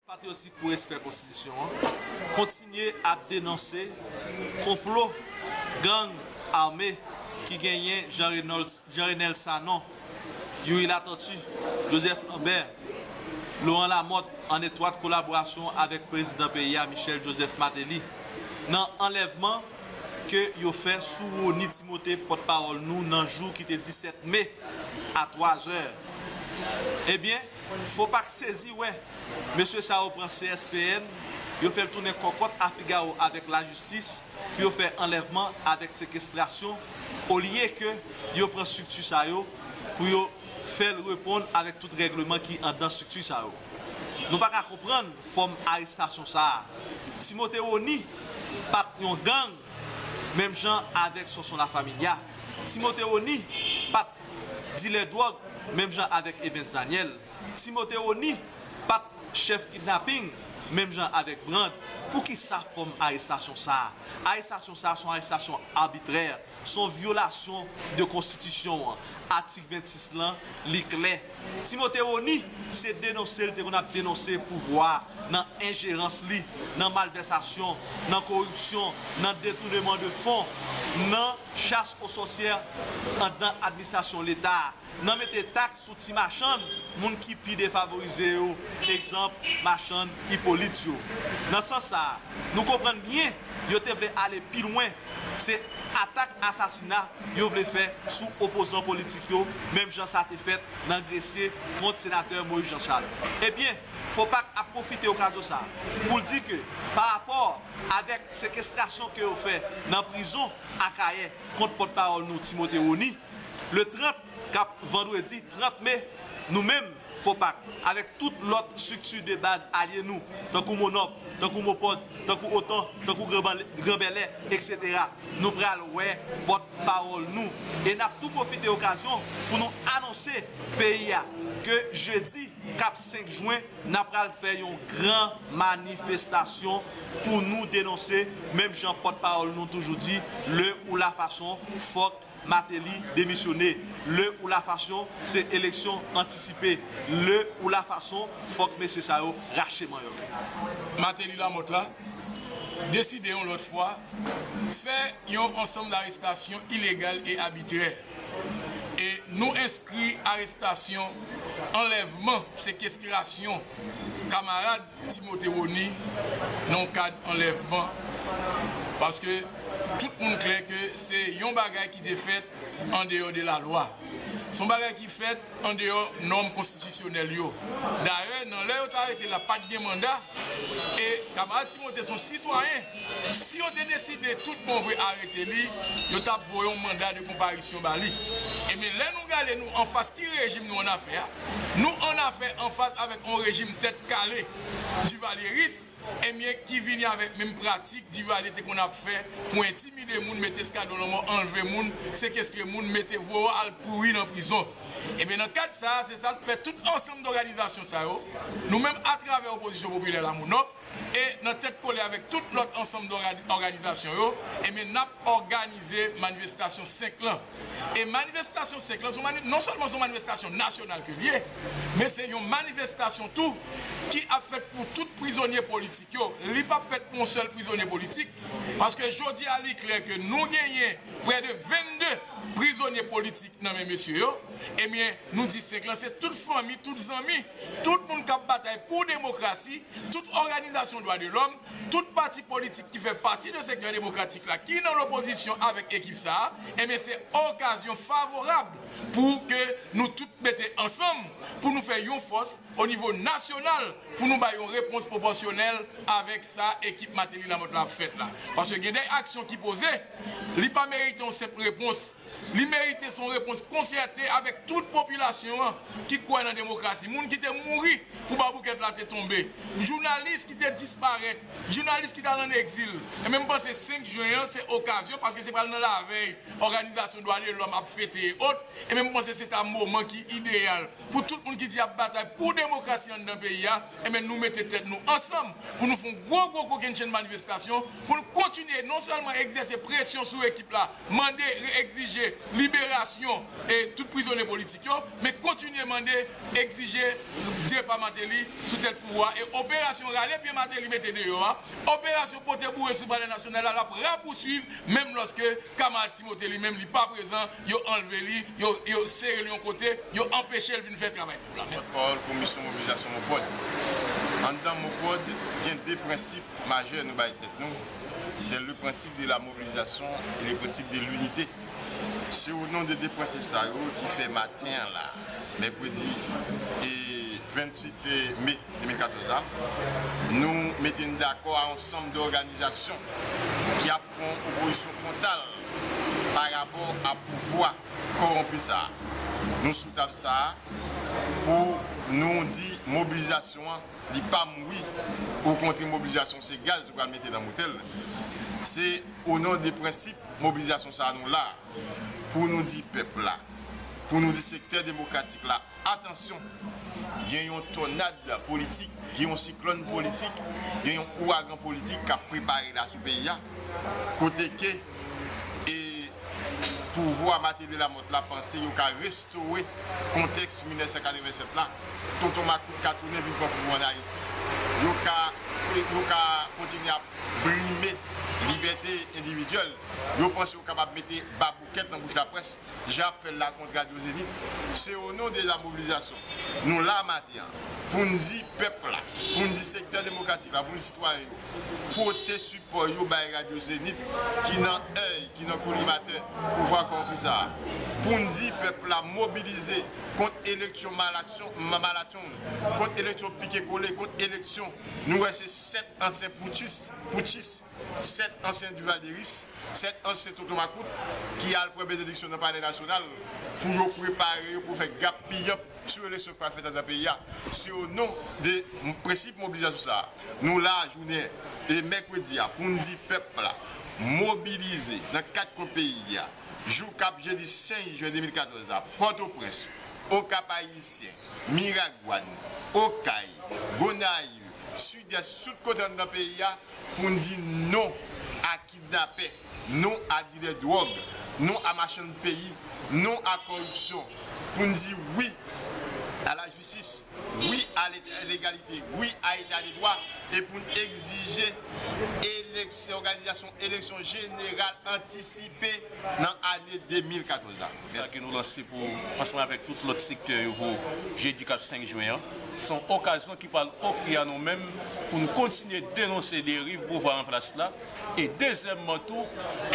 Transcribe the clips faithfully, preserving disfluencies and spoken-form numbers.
Patriyotik pou respè konstitisyon an kontinye ap denonse konplo gang ame ki genyen Jean Reynold, Jean Renel Sanon, Youri Latortue, Joseph Lambert, Laurent Lamothe, an etwat kolaborasyon avèk prezidan peyi a, Michel Joseph Martelly, nan anlèvman ke yo fè sou Rony Timothé, pòtpawòl nou, nan jou ki te disèt me, a twa zè. Ebyen, FOPAC sezi wè mesye sa yo pran C S P N, yo fè l tounen kòkòt a figawo avèk lajistis pou yo fè anlèvman avèk sekestrasyon, olye ke yo pran estrikti sa yo pou yo fè l reponn avèk tout règleman ki anndan estrikti sa yo. Nou pa ka konprann fòm arestasyon sa a. Timothé Rony pa t yon gang, menm jan avèk Sonson La Familia. Timothé Rony pa t dilè dwòg, menm jan avèk Evens Daniel. Timothé Rony pa t chèf kidnaping, menm jan avèk Brand. Poukisa fòm arestasyon sa a? Arestasyon sa a se yon arestasyon abitrè, se yon vyolasyon de konstitisyon an, atik vennsis lan, li klè. Timothé Rony, se denonse l te konn ap denonse pouvwa a nan enjerans li, nan malvèsasyon, nan koripsyon, nan detouneman de fon, nan chas o sòsyè anndan administrasyon Leta a, nan mete taks sou ti machann, moun ki pi defavorize yo, egzanp, machann Ipolit yo. Nan sans sa a, nou konprann byen yo te vle ale pi lwen, se atak asasina yo vle fè sou opozan politik yo, menm jan sa te fèt nan Gresye kont senatè Moïse Jean Charles. Ebyen, FOPAC ap pwofite okazyon sa a pou l di ke pa rapò avèk sekestrasyon ke yo fè nan prizon Akayè kont pòtpawòl nou Timothé Rony, le trant, k ap vandredi trant me, nou menm, FOPAC, avèk tout lòt estrikti de baz alye nou, tankou MONOP, tankou MOPOD, tankou OTAN, tankou Gran Bèlè, Gran Bèlè, etsetera, nou pral wè pòtpawòl nou. E n ap tou pwofite okazyon pou nou anonse peyi a ke jedi k ap senk jen, n ap pral fè yon gran manifestasyon pou nou denonse, menm jan pòtpawòl nou toujou di, le ou la fason, fòk Martelly demisyone. Le ou la fason, se eleksyon antisipe. Le ou la fason, fòk mesye sa yo rache manyòk. Martelly Lamothe la deside yon lòt fwa fè yon ansanm darestasyon ilegal e abitrè. E nou enskri arestasyon, anlèvman, sekestrasyon kamarad Timothé Rony nan yon kad anlèvman. Paske tout moun klè ke se yon bagay ki te fèt andeyò de lalwa. Se yon bagay ki fèt andeyò nòm konstitisyonèl yo. Dayè, nan lè yo t arete l la, pa t gen manda. E kamarad Timothé se yon sitwayen. Si yo te deside tout bon vre arete li, yo t ap voye yon manda de konparisyon ba li. Ebyen, lè nou gade nou anfas ki rejim nou annafè a, nou annafè anfas avèk yon rejim tèt kale, divalyeris, ebyen, ki vini avèk menm pratik Duvalier te konn ap fè pou entimide moun, mete eskadron lanmò, anlve moun, sekestre moun, mete voye al pouri nan prizon. Ebyen, nan kad sa a, se sa k fè tout ansanm dòganizasyon sa yo, nou menm atravè Opozisyon Popilè la, MONOP, e nan tèt kole avèk tout lòt ansanm dòga-, òganizasyon yo, ebyen, n ap òganize manifestasyon senk lan. E manifestasyon senk lan, se yon mani-, non sèlman se yon manifestasyon nasyonal ke l ye, men se yon manifestasyon tou ki ap fèt pou tout prizonye politik yo. Li p ap fèt pou yon sèl prizonye politik, paske jodi a li klè ke nou genyen prè de vennde prizonye politik nan men mesye yo. Ebyen, nou di senk lan, se tout fanmi, tout zanmi, tout moun k ap batay pou demokrasi, tout òganizasyon dwa de lòm, tout pati politik ki fè pati de sektè demokratik la, ki nan lopozisyon avèk ekip sa a, ebyen, se okazyon favorab pou ke nou tout mete ansanm, pou nou fè yon fòs o nivo nasyonal, pou nou bay yon repons pwopòsyonèl avèk sa ekip Martelly Lamothe la ap fèt la. Paske gen de aksyon ki poze, li pa merite yon senp repons. Li merite se yon repons konsète avèk tout popilasyon an ki kwè nan demokrasi. Moun ki te mouri pou baboukèt la te tonbe. Jounalis ki te disparèt. Jounalis ki t al ann egzil. E men m panse senk jen an se okazyon, paske se pral nan lavèy òganizasyon dwa de lòm ap fete e ot. E men m panse se ta moman ki ideyal pou tout moun ki di y ap batay pou demokrasi anndan peyi a, e men nou mete tèt nou ansanm pou nou fè yon gwo, gwo kokennchenn manifestasyon, pou nou kontinye non sèlman egzèse presyon sou ekip la, mande, egzije egzije liberasyon e tout prizonye politik yo, men kontinye mande, egzije depa Martelly sou tèt pouvwa a. E operasyon rale pye Martelly mete deyò a, operasyon pote boure sou Palè Nasyonal la, l ap rapousuiv, menm lòske kamarad Timote li menm li pa prezan, yo anlve li, yo, yo sere l yon kote, yo anpeche l vin fè travay pèp la. Mèsi. Pòtpawòl Komisyon Mobilizasyon MOPROD. Anndan MOPROD, gen de prensip majè nou bay tèt nou. C'est le principe de la mobilisation et le principe de l'unité. Se o non de de prensip sa yo ki fè maten an la, mèkredi e venntuit me de mil katòz la, nou mete n dakò a yon sanm de òganizasyon ki ap fè yon opozisyon fwontal pa rapò a pouvwa kòwonpi sa a. Nou sou tab sa a pou nou di mobilizasyon an, li pa mouri, okontrè mobilizasyon se gaz nou pral mete nan motè l. Se o non de prensip mobilizasyon sa a nou la, pou nou di pèp la, pou nou di sektè demokratik la, atansyon, gen yon tònad politik, gen yon siklòn politik, gen yon ouragan politik k ap prepare la sou peyi a, kote ke e pouvwa Martelly Lamothe la panse yo ka restore kontèks mil nèf san katrevennsèt la, Tonton Makout ka tounen vin pran pouvwa ann Ayiti. Yo ka, yo ka kontinye ap brime libète endividyèl. Yo panse yo kapab mete baboukèt nan bouch laprès, jan y ap fè l la kont Radyo Zenith. Se o non de la mobilizasyon nou la maten an pou n di pèp la, pou n di sektè demokratik la, pou n di sitwayen yo, pote sipò yo bay Radyo Zenith ki nan èy, ki nan kolimatè pouvwa kòwonpi sa a. Pou n di pèp la mobilize kont eleksyon malaksyon, ma-, malatyon, kont eleksyon pike kole, kont eleksyon, nou wè se sèt ansyen poutchis, poutchis, sèt ansyen Duvaliéris, sèt ansyen Tonton Makout ki al pran benediksyon nan Palè Nasyonal pou yo prepare yo pou fè gap piyanp sou eleksyon k pral fèt anndan peyi a. Se o non de prensip mobilizasyon sa a, nou la jounen e mèkredi a pou n di pèp la mobilize nan kat kwen peyi a, jou k ap jedi senk jen de mil katòz la, Pòtoprens, Okap Ayisyen, Miragwàn, Okay, Gonayiv, Sidès, tout kote anndan peyi a, pou n di non a kidnapè, non a dilè dwòg, non a machann peyi, non a kòripsyon, pou n di wi a lajistis, wi a leta, legalite, wi a eta de dwa, e pou n egzije eleksyon, òganizasyon eleksyon jeneral antisipe nan ane de mil katòz la. Sa ke nou lanse pou, ansanm avèk tout lòt sektè yo pou jedi k ap senk jen an, se yon okazyon ki pral ofri a nou menm pou n kontinye denonse deriv pouvwa an plas la, e dezyèmman tou,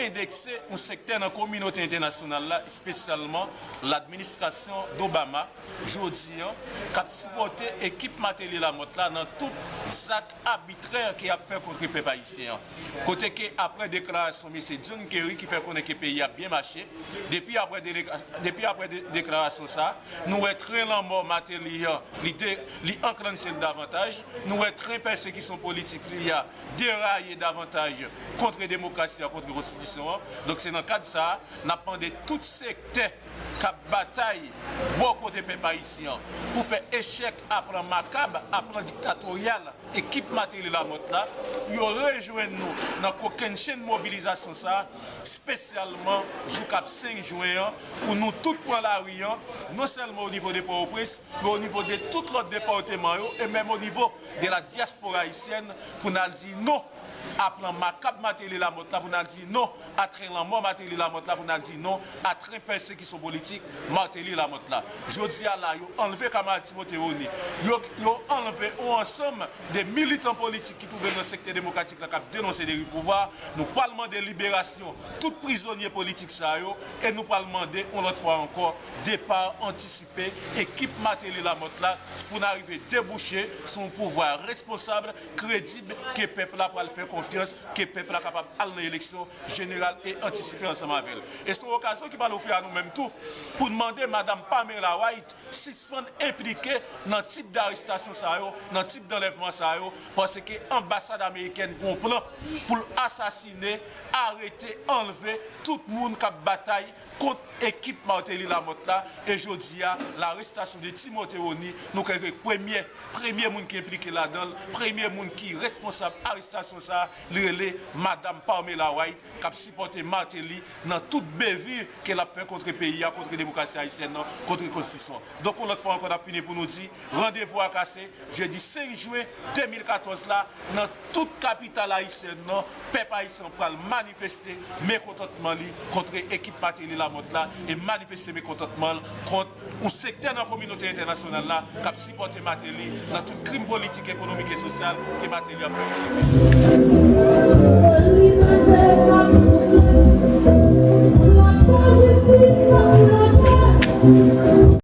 endekse yon sektè nan kominote entènasyonal la, espesyalman ladministrasyon Obama, jodi an, k ap sipòte ekip Martelly Lamothe la nan tout zak abitrè ke y ap fè kont pèp ayisyen an. Kote ke apre deklarasyon mesye John Kerry ki fè konnen ke peyi a ap byen mache, depi apre de-, depi apre de-, deklarasyon sa a, nou wè tren lanmò Martelly an, li de-, li anklanche l davantaj, nou wè tren pèsekisyon politik li a deraye davantaj kont demokrasi a, kont konstitisyon an. Donk se nan kad sa a, n ap mande tout sektè k ap batay bò kote pèp ayisyen an pou fè echèk a plan makab, a plan diktatoryal ekip Martelly Lamothe la, pou yo rejwenn nou nan kokennchenn mobilizasyon sa a, espesyalman jou k ap senk jen an, pou nou tout pran lari an, non sèlman o nivo de Pòtoprens, men o nivo de tout lòt depatman yo, e menm o nivo de la dyaspora ayisyèn, pou n al di non a plan makab Martelly Lamothe la, pou n al di non a tren lanmò Martelly Lamothe la, pou n al di non a tren pèsekisyon politik Martelly Lamothe la. Jodi a la, yo anlve kamarad Timote Rony, yo, yo anlve yon ansanm de militan politik ki twouve nan sektè demokratik la k ap denonse deriv pouvwa. Nou pral mande liberasyon tout prizonye politik sa yo, e nou pral mande yon lòt fwa ankò depa antisipe ekip Martelly Lamothe la, pou n arive debouche sou yon pouvwa responsab, kredib, ke pèp la pral fè konfyans, ke pèp la kapab al nan eleksyon jeneral e antisipe ansanm avè l. E se yon okazyon ki pral ofri a nou menm tou pou n mande madam Pamela White sispann enplike nan tip darestasyon sa yo, nan tip danlèvman sa yo, paske anbasad amerikèn gon plan pou l asasine, arete, anlve tout moun k ap batay kont ekip Martelly Lamothe la, e jodi a, larestasyon de Timote Rony, nou kwè ke premye, premye moun ki enplike ladan l, premye moun ki responsab arestasyon sa a, Li rele Madam Pamela White, k ap sipòte Martelly nan tout bevure ke l ap fè kontre peyi a, kontre demokrasi ayisyèn nan, kontre konstitisyon. Donk, yon lòt fwa ankò, n ap fini pou nou di, randevou a kase, jedi senk jen de mil katòz la, nan tout kapital ayisyèn nan, pèp ayisyen an pral manifeste mekontantman li kontre ekip Martelly Lamothe la e manifeste mekontantman l kont yon sektè nan kominote entènasyonal la k ap sipòte Martelly nan tout krim politik, ekonomik e sosyal ke Martelly ap fè kontre peyi.